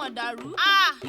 mọ̀dàrú.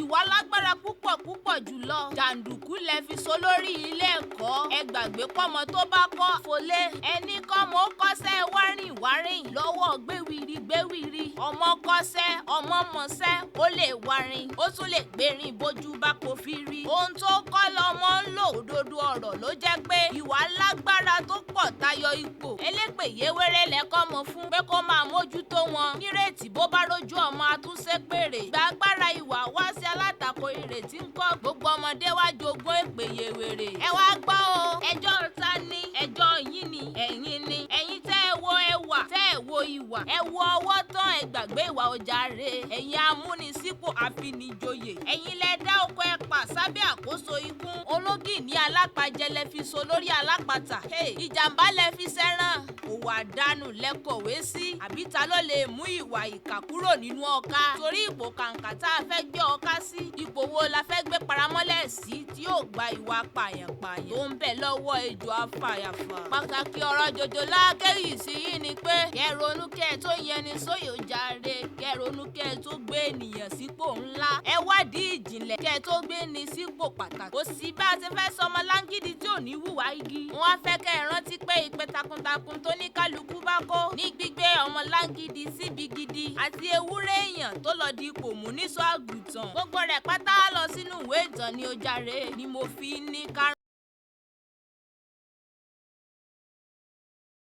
Ìwà lágbára púpọ̀ púpọ̀ jùlọ. Jàǹdùkú lẹ fi so lórí ilé ẹ̀kọ́. Ẹ gbàgbé pọ́mọ tó bá kọ́ fọlé. Ẹni kọ́mọ ó kọ́ṣẹ́ wárìn wárìn lọ́wọ́ gbéwìrì gbéwìrì. Ọmọ kọ́ṣẹ́, ọmọ mọṣẹ́, ó lè wárin, ó tún lè gbérin bójú bá kò fi rí. Ohun tó kọ́ lọmọ ń lò, òdodo ọ̀rọ̀ ló jẹ́ pé ìwà lágbára tó pọ̀ tayọ ipò. Elépè yéwéré lẹ́kọ́ mọ fún pé kó máa mójútó wọn. Nírètí bó bá rójú ọmọ atúnṣe péré. Gbàgbára ìwà wá sí alátakò ìrètí ń kọ́. Gbogbo ọmọdé wá jogún èpè yèwèrè. Ẹ wá gbọ́ o, ẹjọ́ ta ni, ẹjọ́ yín ni, ẹ̀yin ni. Ẹ̀yin tẹ́ ẹ wo ẹwà, tẹ́ ẹ wo ìwà, ẹ wo ọwọ́ tán, ẹ gbàgbé ìwà ọjà re. Ẹ̀yin amúnisípò àfinijoyè. Ẹ̀yin lẹ dá oko ẹ̀pà sábẹ́ àkóso ikún. Ológìní alápàjẹ lẹ fi so lórí alápatà. Ìjàmbá lẹ fi sẹ́ràn. Òwò àdánù lẹ kọ̀wé sí. Àbí ta ló lè mú ìwà ìkà kúrò nínú ọká? Torí ipò kàǹkà tá a fẹ́ gbé ọká sí. Ipò wo la fẹ́ gbé paramọ́lẹ̀ sí tí yóò gba ìwà pààyàn-pààyàn tó ń bẹ lọ́wọ́ ejò afàyàfà? Pàtàkì ọ̀rọ̀ jòjò lákẹ́yì sí yín ni pé kẹ́ ronú kẹ́ ẹ tó yẹni sóyè jàre, kẹ́ ronú kẹ́ ẹ tó gbé ènìyàn sípò ńlá. Ẹ wádìí ìjìnlẹ̀ kẹ́ ẹ tó gbé ni sípò pàtàkì. Kò sí bá a ti fẹ́ sọmọ láńgídí tí ò ní hùwà igi. Wọ́n á fẹ́ kẹ́ ẹ rántí pé ìpè takuntakun tó ní kálukú bá kó ní gbígbé ọmọ láńgídí síbi gidi àti ewúrẹ́ èèyàn tó lọ di ipò mú níṣọ́ àgùntàn. Gbogbo rẹ̀ pátá lọ sínú ìwé ìtàn ni ó jàre ni mo fi ní ká